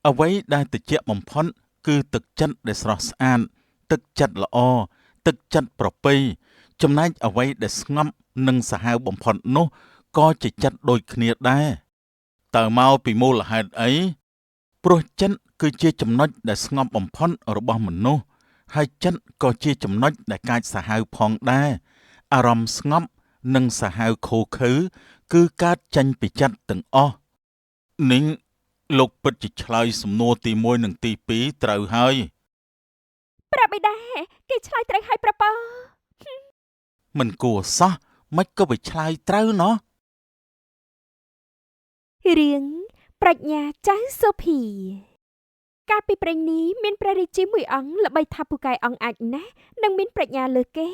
អ្វីដែលត្រជាក់បំផុតគឺទឹកចិត្តដែលស្រស់ស្អាត ទឹកចិត្តល្អទឹកចិត្តប្រពៃចំណែកអ្វីដែលស្ងប់និងសាហាវបំផុតនោះក៏ជាចិត្តដូចគ្នាដែរតើមកពីមូលហេតុអីព្រោះចិត្តគឺជាចំណុចដែលស្ងប់បំផុតរបស់មនុស្សហើយចិត្តក៏ជាចំណុចដែលកាចសាហាវផងដែរអារម្មណ៍ស្ងប់និងសាហាវឃោរឃៅគឺកើតចេញពីចិត្តទាំងអស់នេះលោកពិតជាឆ្លើយសំណួរទី1និងទី2ត្រូវហើយ ព្រះបិតាគេឆ្លើយត្រូវហើយប្រពើ មិនគួរសោះមិនក៏វាឆ្លើយត្រូវណោះ រឿងប្រាជ្ញាចៅសូភីកាលពីព្រេងនេះមានព្រះរាជាមួយអង្គល្បីថាពូកែអង្គអាចណាស់និងមានប្រាជ្ញាលើសគេ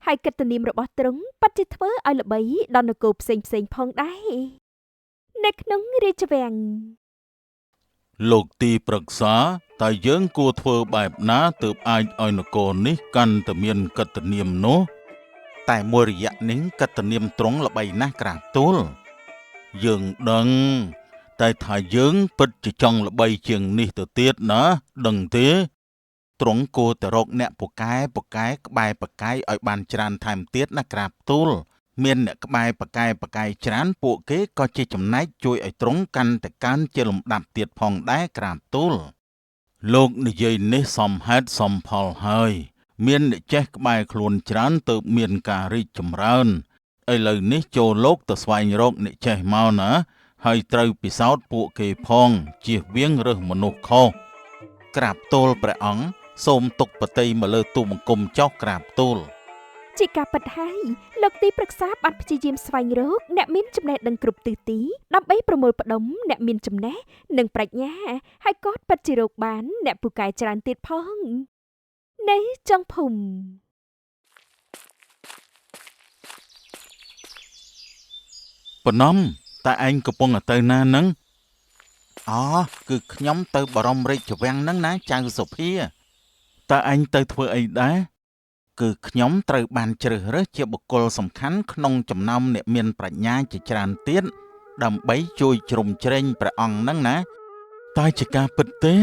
ហើយកិត្តិនាមរបស់ទ្រង់ពិតជាធ្វើឲ្យល្បីដល់នគរផ្សេងៗផងដែរនៅក្នុងរាជវាំង លោកទីប្រឹក្សាតើយើងគួរធ្វើបែបណាទើបអាចឲ្យនគរនេះកាន់តែមានកិត្តិនាមនោះតែមួយរយៈនេះកិត្តិនាមទ្រង់ល្បីណាស់ក្រាបទូលយើងដឹងតែថាយើងពិតជាចង់ល្បីជាងនេះទៅទៀតណាដឹងទេទ្រង់គួរតែរកអ្នកពូកែពូកែក្បែរបកាយឲ្យបានច្រើនថែមទៀតណាក្រាបទូលមានអ្នកក្បែរបកាយបកាយច្រើនពួកគេក៏ជាចំណែកជួយឲ្យទ្រង់កាន់តែកើនជាលំដាប់ទៀតផងដែរក្រាបទូលលោកនិយាយនេះសមហេតុសមផលហើយមានអ្នកចេះក្បែរខ្លួនច្រើនទើបមានការរីកចម្រើនឥឡូវនេះចូលលោកទៅស្វែងរកអ្នកចេះមកណាហើយត្រូវពិសោធន៍ពួកគេផងជៀសវាងរើសមនុស្សខុសក្រាបទូលព្រះអង្គសូមទុកបតីមកលើទូបង្គំចុះក្រាបទូល ជាការពិតហើយលោកទីប្រឹក្សាបានព្យាយាមស្វែងរកអ្នកមានចំណេះដឹងគ្រប់ទិសទីដើម្បីប្រមូលផ្ដុំអ្នកមានចំណេះនិងប្រាជ្ញាហើយក៏ពិតជារកបានអ្នកពូកែច្រើនទៀតផងនៅចុងភូមិ ប៉ុណ្ណំតើឯងកំពុងតែទៅណានឹងអូគឺខ្ញុំទៅបរមរាជវាំងនឹងណាចៅសុភាតើឯងទៅធ្វើអីដែរគឺខ្ញុំត្រូវបានជ្រើសរើសជាបុគ្គលសំខាន់ក្នុងចំណោមអ្នកមានប្រាជ្ញាជាច្រើនទៀតដើម្បីជួយជ្រោមជ្រែងព្រះអង្គនឹងណាតើជាការពិតទេ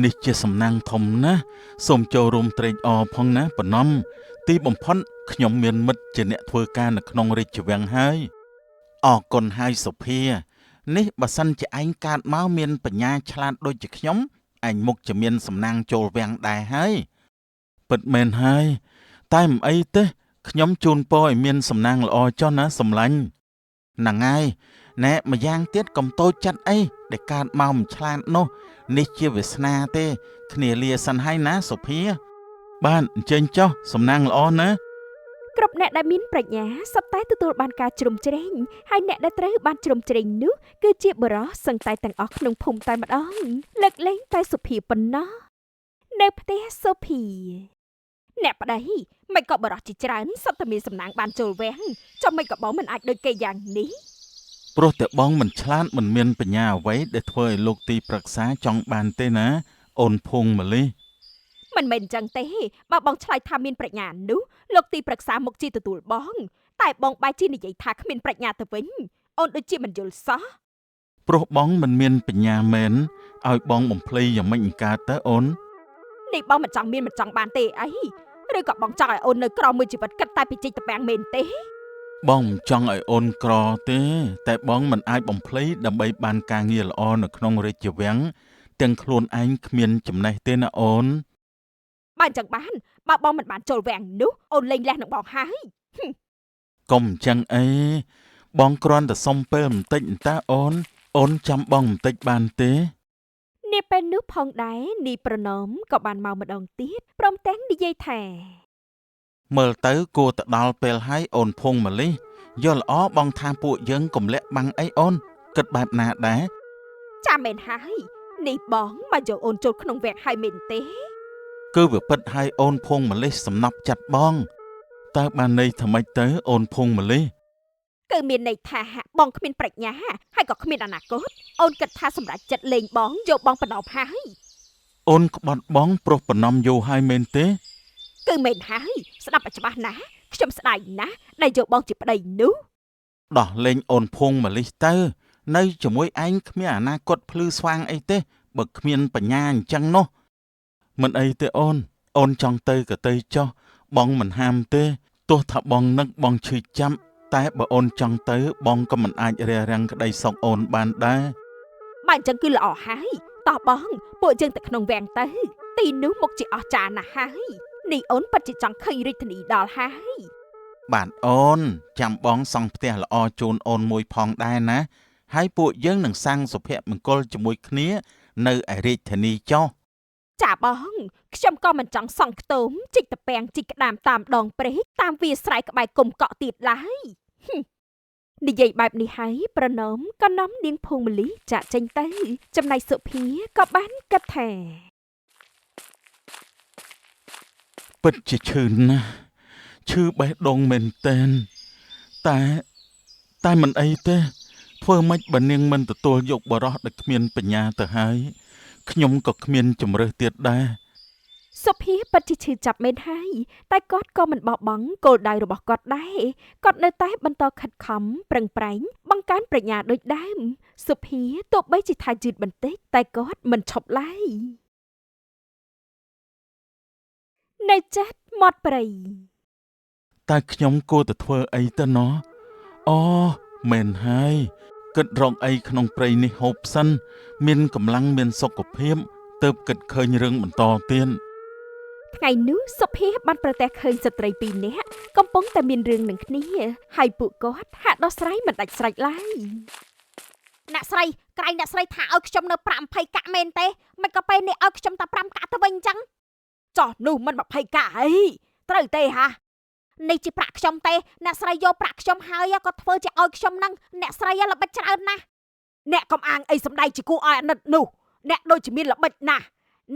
នេះជាសំណាងធំណាស់សូមចូលរួមត្រេកអរផងណាប៉ុណ្ណំទីបំផុតខ្ញុំមានមិត្តជាអ្នកធ្វើការនៅក្នុងរាជវាំងហើយអរគុណហើយសុភានេះបើសិនជាឯងកើតមកមានបញ្ញាឆ្លាតដូចជាខ្ញុំឯងមុខជាមានសំណាងចូលវាំងដែរហើយពិតមែនហើយតែមិនអីទេខ្ញុំជូនពរឲ្យមានសំណាងល្អចុះណាសម្លាញ់ហ្នឹងហើយណែម្យ៉ាងទៀតកុំតូចចិត្តអីដែលកើតមកមិនឆ្លាតនោះនេះជាវាសនាទេគ្នាលាសិនហើយណាសុភាបាទអញ្ជើញចុះសំណាងល្អណា គ្រប់អ្នកដែលមានប្រាជ្ញាសុទ្ធតែទទួលបានការជ្រោមជ្រែងហើយអ្នកដែលត្រូវបានជ្រោមជ្រែងនោះគឺជាបុរសសឹងតែទាំងអស់ក្នុងភូមិតែម្ដងលើកលែងតែសុភាប៉ុណ្ណោះនៅផ្ទះសុភាអ្នកប្តីមិនក៏បុរសជាច្រើនសុទ្ធតែមានសំណាងបានចូលវាំងចុះមិនក៏បងមិនអាចដូចគេយ៉ាងនេះ ព្រោះតែបងមិនឆ្លាតមិនមានបញ្ញាអ្វីដែលធ្វើឲ្យលោកទីប្រឹក្សាចង់បានទេណាអូនភួងម្លិះ មិនមែនចឹងទេបើបងឆ្លើយថាមានប្រាជ្ញានោះលោកទីប្រឹក្សាមុខជាទទួលបងតែបងបែរជានិយាយថាគ្មានប្រាជ្ញាទៅវិញអូនដូចជាមិនយល់សោះ ព្រោះបងមិនមានបញ្ញាមែនឲ្យបងបំភ្លៃយ៉ាងម៉េចអង្កើតទៅអូន នេះបងមិនចង់មានមិនចង់បានទេអីឬក៏បងចង់ឲ្យអូននៅក្រមួយជីវិតគិតតែពីជីកតពាំងមែនទេ បងមិនចង់ឲ្យអូនក្រទេតែបងមិនអាចបំភ្លៃដើម្បីបានការងារល្អនៅក្នុងរាជវាំងទាំងខ្លួនឯងគ្មានចំណេះទេណាអូន បើអញ្ចឹងបានបើបងមិនបានចូលវាំងនោះអូនលែងលះនឹងបងហើយក ុំអញ្ចឹងអីបងគ្រាន់តែសុំពេលបន្តិចអន្តាអូនអូនចាំបងបន្តិចបានទេ នាពេលនោះផងដែរនីប្រណមក៏បានមកម្ដងទៀតព្រមទាំងនិយាយថា មើលទៅគួរទៅដល់ពេលហើយអូនភងម្លិះយល់ល្អបងថាពួកយើងកុំលាក់បាំងអីអូនគិតបែបណាដែរ ចាំមែនហើយនេះបងមកយកអូនចូលក្នុងវាំងហើយមែនទេ គឺវាពិតហើយអូនភងម្លិះសំណប់ចិត្តបងតើបានន័យថាម៉េចទៅអូនភងម្លិះ គឺមានន័យថាបងគ្មានប្រាជ្ញាហើយក៏គ្មានអនាគតអូនគិតថាសម្រាប់ចិត្តលេងបងយកបងបណ្ដោបហើយ អូនក្បត់បងប្រុសបណ្ណំយូរហើយមែនទេ គឺមែនហើយស្ដាប់ឲ្យច្បាស់ណាស់ខ្ញុំស្ដាយណាស់ដែលយកបងជាប្តីនោះ ដោះលែងអូនភងម្លិះទៅនៅជាមួយឯងគ្មានអនាគតភ្លឺស្វាងអីទេ បើគ្មានបញ្ញាអញ្ចឹងនោះមិនអីទេអូនអូនចង់ទៅក៏ទៅចុះបងមិនហាមទេទោះថាបងនឹកបងឈឺចាប់តែបើអូនចង់ទៅបងក៏មិនអាចរារាំងក្តីសុខអូនបានដែរ បើអញ្ចឹងគឺល្អហើយតោះបងពួកយើងទៅក្នុងវាំងទៅទីនោះមុខជាអស្ចារ្យណាស់ហើយនេះអូនពិតជាចង់ឃើញរាជធានីដល់ហើយ បាទអូនចាំបងសង់ផ្ទះល្អជូនអូនមួយផងដែរណាហើយពួកយើងនឹងសាងសុភមង្គលជាមួយគ្នានៅឯរាជធានីចុះ ចាបងខ្ញុំក៏មិនចង់សង់ខ្ទមជីកតពាំងជីកក្តាមតាមដងព្រែកតាមវាលស្រែក្បែរគុំកក់ទៀតឡើយហឹមនិយាយបែបនេះហើយប្រណមក៏នាំនាងភួងមលិះចាក់ចេញទៅចំណែកសុភាក៏បានគិតថា ពិតជាឈឺណាស់ឈឺបេះដូងមែនទែនតែតែមិនអីទេធ្វើម៉េចបើនាងមិនទទួលយកបរោះដែលគ្មានបញ្ញាទៅហើយខ្ញុំក៏គ្មានជំរើសទៀតដែរ សុភាពិតជាឈឺចាប់មែនហើយតែគាត់ក៏មិនបោះបង់គោលដៅរបស់គាត់ដែរគាត់នៅតែបន្តខិតខំប្រឹងប្រែងបង្កើនប្រាជ្ញាដូចដើមសុភាទោះបីជាថាយឺតបន្តិចតែគាត់មិនឈប់ឡើយនៅចិត្តមាត់ព្រៃ តើខ្ញុំគួរតែធ្វើអីទៅណោះអូមែនហើយគិតរកអីក្នុងព្រៃនេះហូបសិនមានកម្លាំងមានសុខភាពទើបគិតឃើញរឿងបន្តទៀត ថ្ងៃនោះសុភាបានប្រទះឃើញស្ត្រីពីរនាក់កំពុងតែមានរឿងនឹងគ្នាហើយពួកគាត់ហាក់ដោះស្រាយមិនដាច់ស្រេចឡើយ អ្នកស្រីក្រែងអ្នកស្រីថាឲ្យខ្ញុំនៅប្រាក់20កាក់មែនទេមិនក៏ពេលនេះឲ្យខ្ញុំតែ5កាក់ទៅវិញអញ្ចឹង ចោះនោះមិន20កាក់អីត្រូវទេហា នេះជាប្រាក់ខ្ញុំទេអ្នកស្រីយកប្រាក់ខ្ញុំហើយក៏ធ្វើជាឲ្យខ្ញុំនឹងអ្នកស្រីល្បិចច្រើនណាស់ អ្នកកំអាងអីសំដែងជាគូឲ្យអាណិតនោះអ្នកដូចជាមានល្បិចណាស់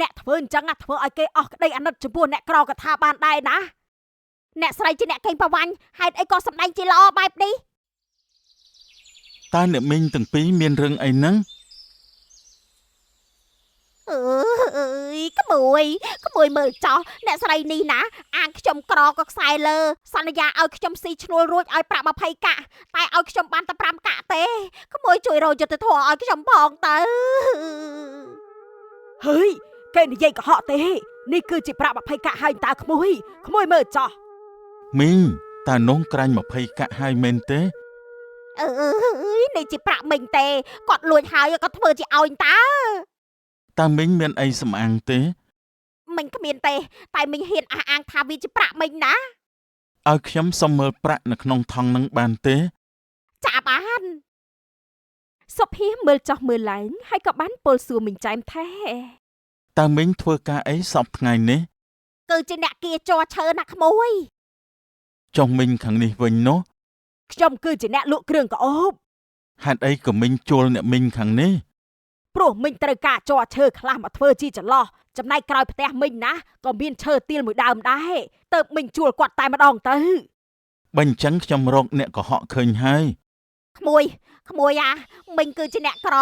អ្នកធ្វើអញ្ចឹងធ្វើឲ្យគេអស់ក្តីអាណិតចំពោះអ្នកក្រកថាបានដែរណា អ្នកស្រីជាអ្នកកេងប្រវ័ញ្ចហេតុអីក៏សំដែងជាល្អបែបនេះ តើអ្នកមីងទាំងពីរមានរឿងអីហ្នឹង អើយក្មួយក្មួយមើលចោះអ្នកស្រីនេះណាអាងខ្ញុំក្រក៏ខ្សែលើសន្យាឲ្យខ្ញុំស៊ីឈ្នួលរួចឲ្យប្រាក់20កាក់តែឲ្យខ្ញុំបានតែ5កាក់ទេក្មួយជួយរកយុត្តិធម៌ឲ្យខ្ញុំផងទៅ ហើយគេនិយាយកុហកទេនេះគឺជាប្រាក់20កាក់ហើយតើក្មួយក្មួយមើលចោះ មីងតើនងក្រាញ់20កាក់ហើយមែនទេ អើយនេះជាប្រាក់មិញទេគាត់លួចហើយក៏ធ្វើជាឲ្យតើ តើមីងមានអីសំអាងទេ មិញគ្មានទេតែមិញហ៊ានអះអាងថាវាជាប្រាក់មិញណា ឲ្យខ្ញុំសុំមើលប្រាក់នៅក្នុងថង់នឹងបានទេ ចាបាន សុភាមើលចោះមើលឡើងហើយក៏បានពោលសួរមីងចែមថា តើមីងធ្វើការអីសពថ្ងៃនេះ គឺជាអ្នកគៀជ័រឈើណាក្មួយ ចុះមីងខាងនេះវិញនោះ ខ្ញុំគឺជាអ្នកលក់គ្រឿងក្រអូប ហេតុអីក៏មីងជួលអ្នកមីងខាងនេះ ព្រោះមិញត្រូវការជ័រឈើខ្លះមកធ្វើជាចន្លោះចំណែកក្រោយផ្ទះមិញណាក៏មានឈើទាលមួយដើមដែរទៅមិញជួលគាត់តែម្ដងទៅ បើអញ្ចឹងខ្ញុំរកអ្នកកុហកឃើញហើយ ក្មួយក្មួយអាមិញគឺជាអ្នកក្រ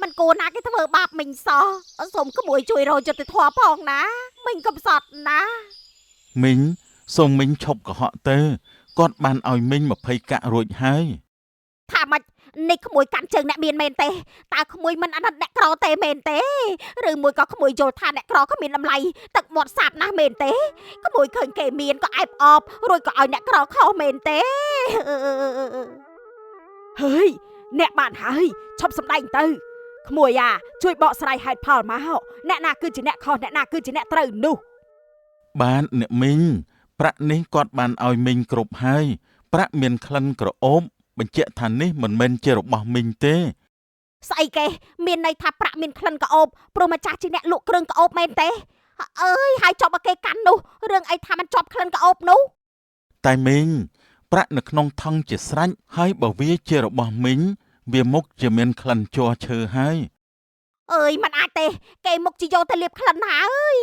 មិនគួរណាគេធ្វើបាបមិញសោះសូមក្មួយជួយរកយុត្តិធម៌ផងណាមិញកំសត់ណា មីងសូមមីងឈប់កុហកទៅគាត់បានឲ្យមីង20កាក់រួចហើយ ថាម៉េចនេះក្មួយកាន់ជើងអ្នកមានមែនទេតើក្មួយមិនអាណិតអ្នកក្រទេមែនទេឬមួយក៏ក្មួយយល់ថាអ្នកក្រគ្មានតម្លៃទឹកមាត់សាបណាស់មែនទេក្មួយឃើញគេមានក៏អែបអបរួចក៏ឲ្យអ្នកក្រខុសមែនទេ ហើយអ្នកបានហើយឈប់សម្ដែងទៅក្មួយអាជួយបកស្រាយហេតុផលមកអ្នកណាគឺជាអ្នកខុសអ្នកណាគឺជាអ្នកត្រូវនោះ បាទអ្នកមីងប្រាក់នេះគាត់បានឲ្យមីងគ្រប់ហើយប្រាក់មានក្លិនក្រអូបបញ្ជាក់ថានេះមិនមែនជារបស់មីងទេ ស្អីគេមានន័យថាប្រាក់មានក្លិនក្រអូបព្រោះម្ចាស់ជាអ្នកលក់គ្រឿងក្រអូបមែនទេអើយហើយចប់ឲ្យគេកាន់នោះរឿងអីថាมันជាប់ក្លិនក្រអូបនោះ តែមីងប្រាក់នៅក្នុងថង់ជាស្រេចហើយបើវាជារបស់មីងវាមុខជាមានក្លិនជ័រឈើហើយ អើយมันអាចទេគេមុខជាយកទៅលាបក្លិនហើយ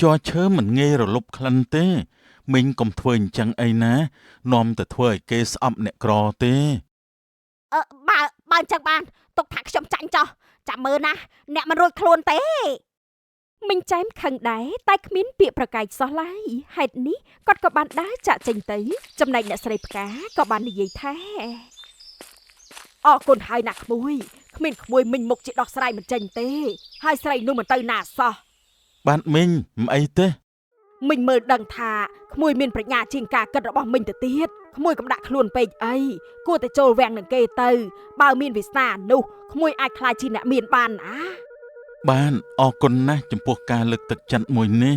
ជ័រឈើមិនងាយរលុបក្លិនទេមីងកុំធ្វើអញ្ចឹងអីណានាំតែធ្វើឲ្យគេស្អប់អ្នកក្រទេ អឺបើបើអញ្ចឹងបានទុកថាខ្ញុំចាញ់ចោះចាំមើលណាអ្នកមិនរួចខ្លួនទេ មីងចែមខឹងដែរតែគ្មានពាក្យប្រកែកសោះឡើយហេតុនេះគាត់ក៏បានដើរចាក់ចេញទៅចំណែកអ្នកស្រីផ្កាក៏បាននិយាយថា អរគុណហើយណាក្មួយគ្មានក្មួយមិញមុខជាដោះស្រាយមិនចេញទេ ហើយស្រីនោះមិនទៅណាសោះ បាទមីងមិនអីទេ មីងមើលដឹងថាក្មួយមានប្រាជ្ញាជាងការគិតរបស់មីងទៅទៀតក្មួយកុំដាក់ខ្លួនពេកអីគួរតែចូលវាំងនឹងគេទៅបើមានវាសនានោះក្មួយអាចក្លាយជាអ្នកមានបានណា បានអរគុណណាស់ចំពោះការលើកទឹកចិត្តមួយនេះ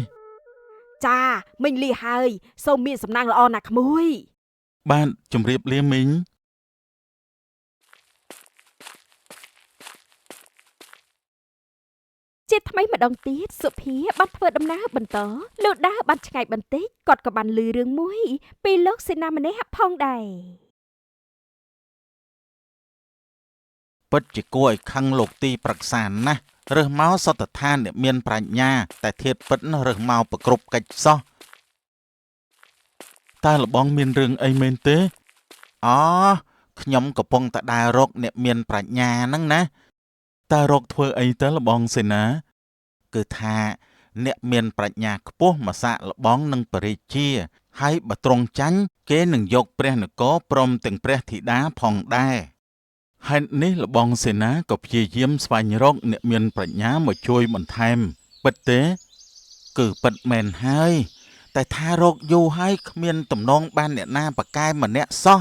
ចាមីងលីហើយសូមមានសំណាងល្អណាស់ក្មួយ បាទជម្រាបលាមីង ជាថ្មីម្ដងទៀតសុភាបានធ្វើដំណើរបន្តលុះដើរបានឆ្ងាយបន្តិចគាត់ក៏បានឮរឿងមួយ ពីលោកសេនាម្នាក់ផងដែរ ពិតជាគួរឲ្យខឹងលោកទីប្រឹក្សាណាស់រើសមកសត្វឋានអ្នកមានប្រាជ្ញា តែធាតុពិតនោះរើសមកប្រគ្រប់កិច្ចសោះតើលបងមានរឿងអីមែនទេអូខ្ញុំកំពុងតែដើររកអ្នកមានប្រាជ្ញាហ្នឹងណាតើរកធ្វើអីទៅលបងសេនាគឺថាអ្នកមានប្រាជ្ញាខ្ពស់មកសាកលបងនឹងបរិជា ហើយបើទ្រង់ចាញ់គេនឹងយកព្រះនគរព្រមទាំងព្រះធីតាផងដែរ ហេតុនេះលបងសេនាក៏ព្យាយាមស្វែងរកអ្នកមានប្រាជ្ញាមកជួយបន្ថែមពិតទេ គឺពិតមែនហើយ តែថារកយូរហើយគ្មានតំណងបានអ្នកណាប្រកែម្នាក់សោះ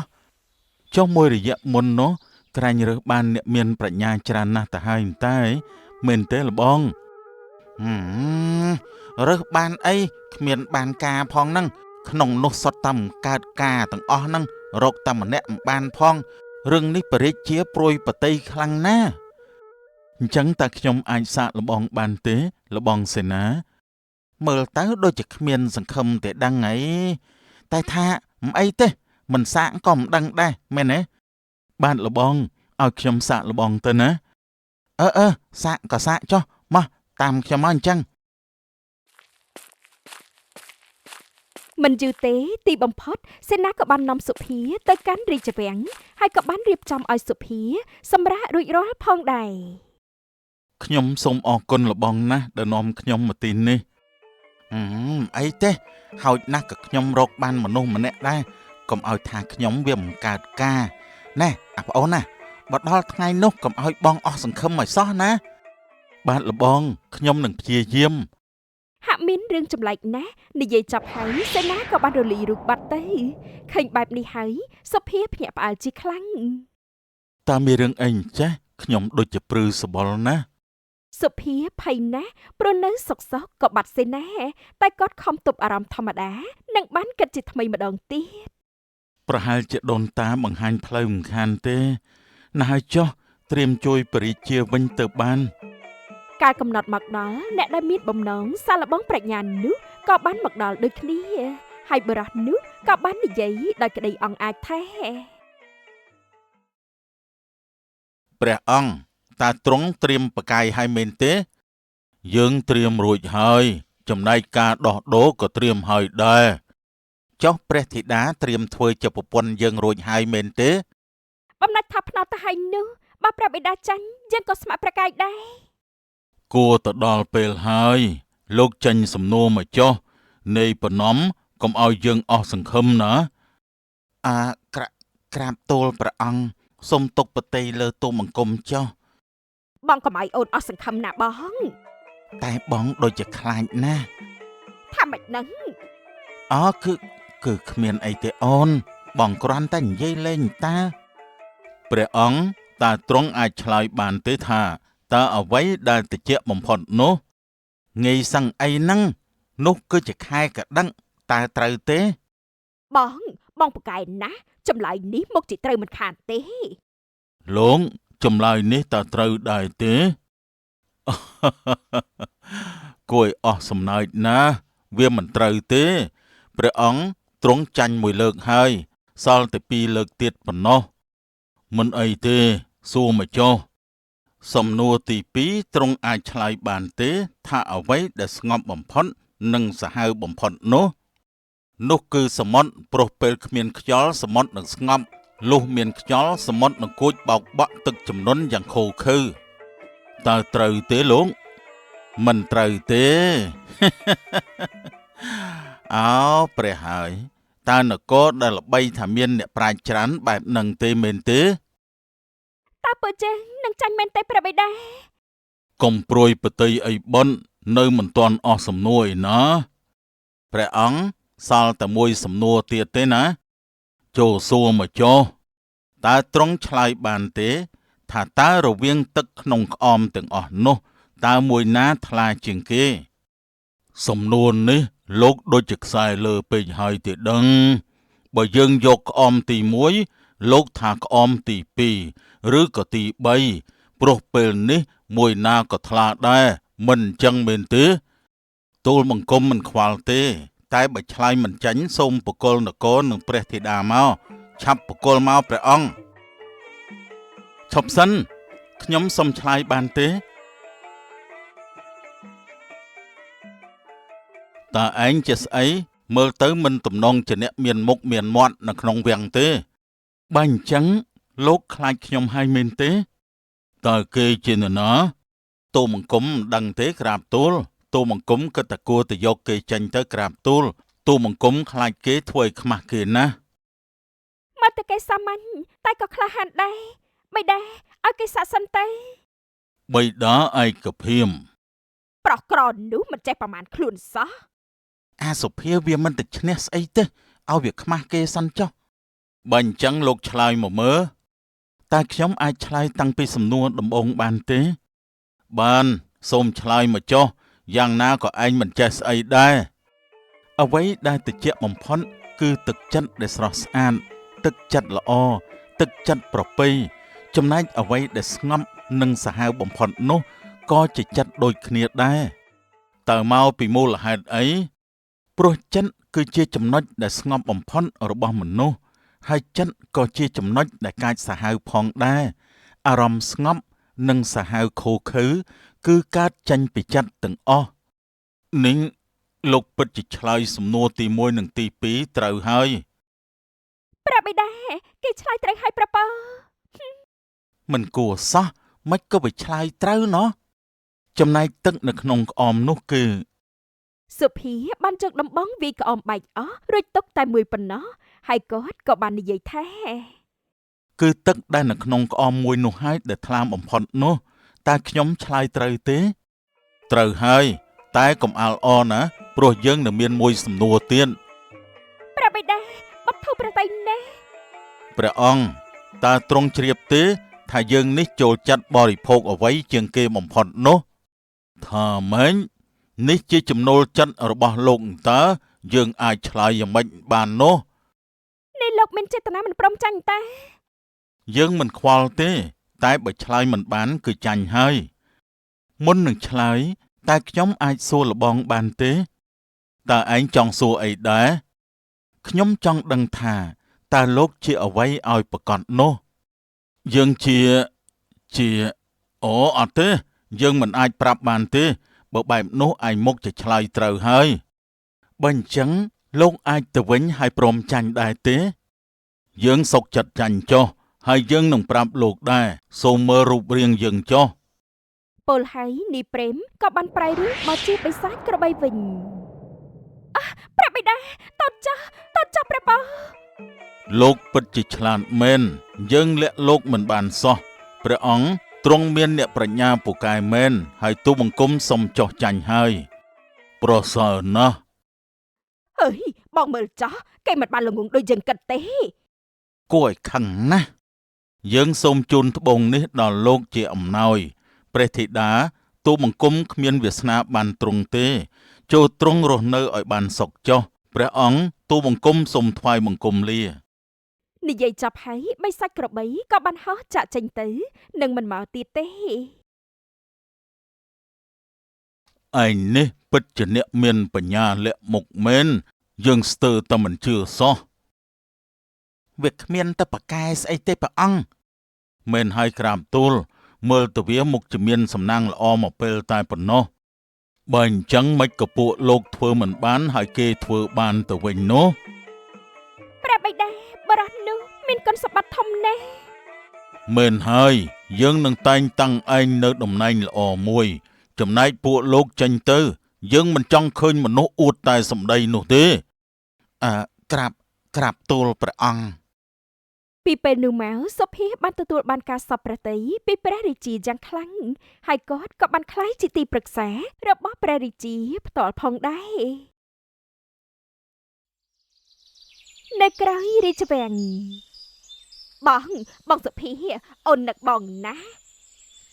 ចុះមួយរយៈមុននោះក្រាញ់រើសបានអ្នកមានប្រាជ្ញាច្រើនណាស់ទៅហើយតែមែនទេលបងហឹមរើសបានអីគ្មានបានការផងហ្នឹងក្នុងនោះសុទ្ធតែមិនកើតការទាំងអស់ហ្នឹងរកតែម្នាក់មិនបានផង រឿងនេះបរិជាព្រួយបតីខ្លាំងណាស់អញ្ចឹងតើខ្ញុំអាចសាកល្បងបានទេលបងសេនាមើលទៅដូចជាគ្មានសង្ឃឹមទេដឹងអីតែថាមិនអីទេមិនសាកក៏មិនដឹងដែរមែនទេបាទលបងឲ្យខ្ញុំសាកល្បងទៅណាអឺអឺសាកក៏សាកចុះមកតាមខ្ញុំមកអញ្ចឹង មិនយូរទេទីបំផុតសេនាក៏បាននាំសុភាទៅកាន់រាជវាំងហើយក៏បានរៀបចំឲ្យសុភាសម្រាករួចរាល់ផងដែរ ខ្ញុំសូមអរគុណលបងណាស់ដែលនាំខ្ញុំមកទីនេះហឹមអីទេហោចណាស់ក៏ខ្ញុំរកបានមនុស្សម្នាក់ដែរកុំឲ្យថាខ្ញុំវាមិនកើតការណែអាប្អូនណាបើដល់ថ្ងៃនោះកុំឲ្យបងអស់សង្ឃឹមឲ្យសោះណាបាទលបងខ្ញុំនឹងព្យាយាម ហាក់មានរឿងចម្លែកណាស់និយាយចប់ហើយសេនាក៏បានរលីរូបបាត់ទៅឃើញបែបនេះហើយសុភាភ្ញាក់ផ្អើលជាខ្លាំង តើមានរឿងអីអញ្ចេះខ្ញុំដូចជាព្រឺសបល់ណាស់ សុភាភ័យណាស់ព្រោះនៅសុកសុកក៏បាត់សេនាតែគាត់ខំទប់អារម្មណ៍ធម្មតានិងបានគិតជាថ្មីម្ដងទៀត ប្រហែលជាដូនតាបង្ហាញផ្លូវមិនខានទេណាស់ហើយចុះត្រៀមជួយបរិជាវិញទៅបាន កាលកំណត់មកដល់អ្នកដែលមានបំណងសាកល្បងប្រាជ្ញានោះក៏បានមកដល់ដូចគ្នាហើយបុរសនោះក៏បាននិយាយដោយក្តីអង់អាចថា ព្រះអង្គតើទ្រង់ត្រៀមបកាយហើយមែនទេ យើងត្រៀមរួចហើយ ចំណែកការដោះដូរក៏ត្រៀមហើយដែរចុះព្រះធីតាត្រៀមធ្វើជាប្រពន្ធយើងរួចហើយមែនទេ បំណាច់ថាផ្នត់ទៅហើយនោះបើព្រះបិតាចាញ់យើងក៏ស្ម័គ្រព្រះកាយដែរ គួរទៅដល់ពេលហើយ លោកចេញសំណួរមកចុះនៃប្រណំកុំឲ្យយើងអស់សង្ឃឹមណាអាក្រាក្រាបទូលព្រះអង្គសូមទុកបតីលើទូបង្គំចុះ បងកុំឲ្យអូនអស់សង្ឃឹមណាបង តែបងដូចជាខ្លាចណាស់ ថាម៉េចនឹង អើគឺគឺគ្មានអីទេអូន បងគ្រាន់តែនិយាយលេងតាព្រះអង្គតើទ្រង់អាចឆ្លើយបានទេថាតើអ្វីដែលតិចបំផុតនោះងាយសឹងអីហ្នឹងនោះគឺជាខែកដឹងតើត្រូវទេ បងបងពូកែណាស់ចម្លើយនេះមកជាត្រូវមិនខានទេ លោកចម្លើយនេះតើត្រូវដែរទេ គួរឲ្យអស់សំណើចណាស់វាមិនត្រូវទេព្រះអង្គទ្រង់ចាញ់មួយលើកហើយសល់តែពីរលើកទៀតប៉ុណ្ណោះមិនអីទេសួរមកចុះសំណួរទី2ទ្រង់អាចឆ្លើយបានទេ ថាអ្វីដែលស្ងប់បំផុតនិងសាហាវបំផុតនោះនោះគឺសមុទ្រព្រោះពេលគ្មានខ្យល់សមុទ្រនឹងស្ងប់លុះមានខ្យល់សមុទ្រនឹងគួចបោកបក់ទឹកជំនន់យ៉ាងឃោរឃៅតើត្រូវទេលោកមិនត្រូវទេ អោព្រះហើយតើនគរដែលល្បីថាមានអ្នកប្រាជ្ញច្រើនបែបនឹងទេមែនទេ តើពើចេះនឹងចាញ់មែនទេព្រះបិតា កុំព្រួយប្រតិយអីបុននៅមិនទាន់អស់សំណួរឯណាព្រះអង្គសល់តែមួយសំណួរទៀតទេណាចូលសួរមកចុះតើទ្រង់ឆ្លើយបានទេ ថាតើរវាងទឹកក្នុងក្អមទាំងអស់នោះតើមួយណាថ្លាជាងគេ សំណួរនេះលោកដូចជាខ្សែលើពេកហើយទេដឹងបើយើងយកក្អមទី1លោកថាក្អមទី2ឬក៏ទី3ព្រោះពេលនេះមួយណាក៏ថ្លាដែរមិនអញ្ចឹងមែនទេទូលបង្គំមិនខ្វល់ទេ តែបើឆ្លើយមិនចាញ់សូមបកលនគរនិងព្រះធីតាមកឆាប់បកលមកព្រះអង្គឈប់សិនខ្ញុំសូមឆ្លើយបានទេតើឯងជាស្អីមើលទៅមិនទំនងជាអ្នកមានមុខមានមាត់នៅក្នុងវាំងទេបើអញ្ចឹងលោកខ្លាចខ្ញុំហើយមែនទេតើគេជានរណាទូលបង្គំមិនដឹងទេក្រាបទូលទូលបង្គំគិតតែគួរទៅយកគេចេញទៅក្រាបទូលទូលបង្គំខ្លាចគេធ្វើឲ្យខ្មាស់គេណាស់ មកតែគេសាមញ្ញតែក៏ក្លាហានដែរបិតាឲ្យគេសាកសិនទៅ បិតាឯកភាព ប្រុសក្រនោះមិនចេះប្រមាណខ្លួនសោះ អាសុភាវាមិនទៅឈ្នះស្អីទេឲ្យវាខ្មាស់គេសិនចុះបើអញ្ចឹងលោកឆ្លើយមកមើលតើខ្ញុំអាចឆ្លើយតាំងពីសំណួរដំបូងបានទេបានសូមឆ្លើយមកចុះយ៉ាងណាក៏ឯងមិនចេះស្អីដែរអ្វីដែលត្រជាក់បំផុតគឺទឹកចិត្តដែលស្រស់ស្អាតទឹកចិត្តល្អទឹកចិត្តប្រពៃចំណែកអ្វីដែលស្ងប់និងសាហាវបំផុតនោះក៏ជាចិត្តដូចគ្នាដែរតើមកពីមូលហេតុអីព្រោះចិត្តគឺជាចំណុចដែលស្ងប់បំផុតរបស់មនុស្សហើយចិត្តក៏ជាចំណុចដែលកាចសាហាវផងដែរអារម្មណ៍ស្ងប់និងសាហាវឃោឃៅគឺកើតចេញពីចិត្តទាំងអស់នេះលោកពិតជាឆ្លើយសំណួរទី1និងទី2ត្រូវហើយ ព្រះបិតាគេឆ្លើយត្រូវហើយប្រពើ មិនគួរសោះមិនក៏វាឆ្លើយត្រូវណោះចំណែកទឹកនៅក្នុងក្អមនោះគឺ សុភាបានយកដំបងវាយក្អមបែកអស់រួចទុកតែមួយប៉ុណ្ណោះហើយគាត់ក៏បាននិយាយថា គឺទឹកដែលនៅក្នុងក្អមមួយនោះហើយដែលថ្លាបំផុតនោះតើខ្ញុំឆ្លើយត្រូវទេត្រូវហើយតែកុំអាលអរណាព្រោះយើងនៅមានមួយសំណួរទៀត ព្រះបិតាបទធូរព្រះទ័យណាស់ ព្រះអង្គតើទ្រង់ជ្រាបទេថាយើងនេះចូលចិត្តបរិភោគអ្វីជាងគេបំផុតនោះថាម៉េចនេះជាចំណូលចិត្តរបស់លោកតើយើងអាចឆ្លើយយ៉ាងម៉េចបាននោះ នេះលោកមានចេតនាមិនព្រមចាញ់តា យើងមិនខ្វល់ទេ តែបើឆ្លើយមិនបានគឺចាញ់ហើយមុននឹងឆ្លើយតែខ្ញុំអាចសួរលបងបានទេតើឯងចង់សួរអីដែរខ្ញុំចង់ដឹងថាតើលោកជាអ្វីឲ្យប្រកបនោះយើងជាអូអត់ទេយើងមិនអាចប្រាប់បានទេបើបែបនោះឯងមុខจะឆ្លើយត្រូវហើយបើអញ្ចឹងលោកអាចទៅវិញហើយព្រមចាញ់ដែរទេយើងសុខចិត្តចាញ់ចុះហើយយើងនឹងប្រាប់លោកដែរសូមមើលរូបរាងយើងចុះ ពលហើយនីព្រេមក៏បានប្រែរូបមកជាបិសាចក្របីវិញអះព្រះបិតាតតចាស់តតចាស់ព្រះបោ លោកពិតជាឆ្លាតមែនយើងលាក់លោកមិនបានសោះព្រះអង្គទ្រង់មានអ្នកប្រាជ្ញាពូកែមែនហើយទូបង្គំសូមចុះចាញ់ហើយប្រសើរណាស់ អើយបងមើលចោះគេមិនបានល្ងងដូចយើងគិតទេ គួរឲ្យខឹងណាស់យើងសូមជូនត្បូងនេះដល់លោកជាអំណោយព្រះធីតាទូបង្គំគ្មានវាសនាបានទ្រង់ទេចូលទ្រង់រស់នៅឲ្យបានសុខចុះព្រះអង្គទូបង្គំសូមថ្វាយបង្គំលា និយាយចប់ហើយបិសាចក្របីក៏បានហោះចាក់ចេញទៅនិងមិនមកទៀតទេ ឯងនេះពិតជាអ្នកមានបញ្ញាលាក់មុខមែនយើងស្ទើរតែមិនជឿសោះវាគ្មានតែប្រកែស្អីទេព្រះអង្គមែនហើយក្រាបទូលមើលទៅវាមុខជាមានសំណាងល្អមកពេលតែប៉ុណ្ណោះបើអញ្ចឹងមិនក៏ពួកលោកធ្វើមិនបានហើយគេធ្វើបានទៅវិញនោះ ព្រះបិតាបរោះនោះមានគុណសម្បត្តិធំណាស់ មែនហើយយើងនឹងតែងតាំងឯងនៅតំណែងល្អមួយចំណែកពួកលោកចេញទៅយើងមិនចង់ឃើញមនុស្សអួតតែសម្ដីនោះទេអឺក្រាបទូលព្រះអង្គ ពីពេលនោះមកសុភាបានទទួលបានការសពព្រះទ័យពីព្រះរាជាយ៉ាងខ្លាំងហើយគាត់ក៏បានក្លាយជាទីប្រឹក្សារបស់ព្រះរាជាផ្ទាល់ផងដែរនៅក្រោយរាជវាំងបងបងសុភាអូននឹកបងណាស់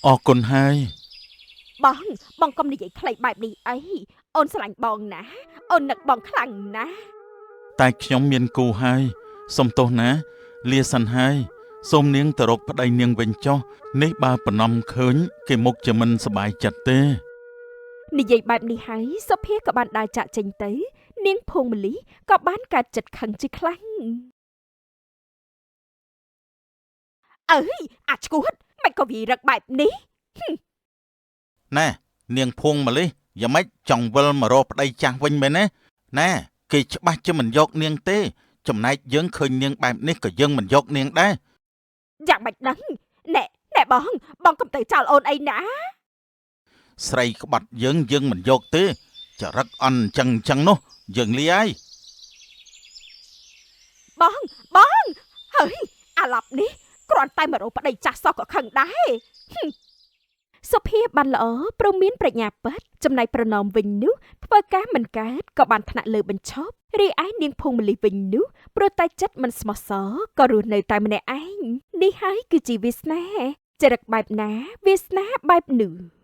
អរគុណហើយ បងបងកុំនិយាយខ្លីបែបនេះអីអូនស្រឡាញ់បងណាស់អូននឹកបងខ្លាំងណាស់ តែខ្ញុំមានគូហើយសុំទោសណា លាសិនហើយសូមនាងទៅរកប្តីនាងវិញចុះនេះបើប្រណំឃើញ គេមុខជាមិនសប្បាយចិត្តទេ និយាយបែបនេះហើយសុភាក៏បានដើរចាកចេញទៅ នាងភួងមលិះក៏បានកើតចិត្តខឹងជាខ្លាំងអើយអាឈួតមិនក៏វារឹកបែបនេះ ណែនាងភួងម្លិះយ៉ាងម៉េចចង់វិលមករកប្តីចាស់វិញមែនទេណែគេច្បាស់ជាមិនយកនាងទេ ចំណែកយើងឃើញនាងបែបនេះក៏យើងមិនយកនាងដែរ យ៉ាងម៉េចដឹងណែណែបងបងកុំទៅចោលអូនអីណា ស្រីក្បត់យើងយើងមិនយកទេចរិតអន់អញ្ចឹងអញ្ចឹងនោះយើងលាហើយ បងបងហើយអាឡប់នេះគ្រាន់តែមករកប្តីចាស់សោះក៏ខឹងដែរហឹមសុភាបានល្អព្រមមានប្រាជ្ញាពិតចំណែកប្រណមវិញនោះធ្វើការមិនកើតក៏បានថ្នាក់លើបញ្ឈប់រីឯនាងភួងមលិះវិញនោះព្រោះតែចិត្តមិនស្មោះសរក៏រស់នៅតែម្នាក់ឯងនេះហើយគឺជាវាសនាចរិតបែបណាវាសនាបែបនោះ។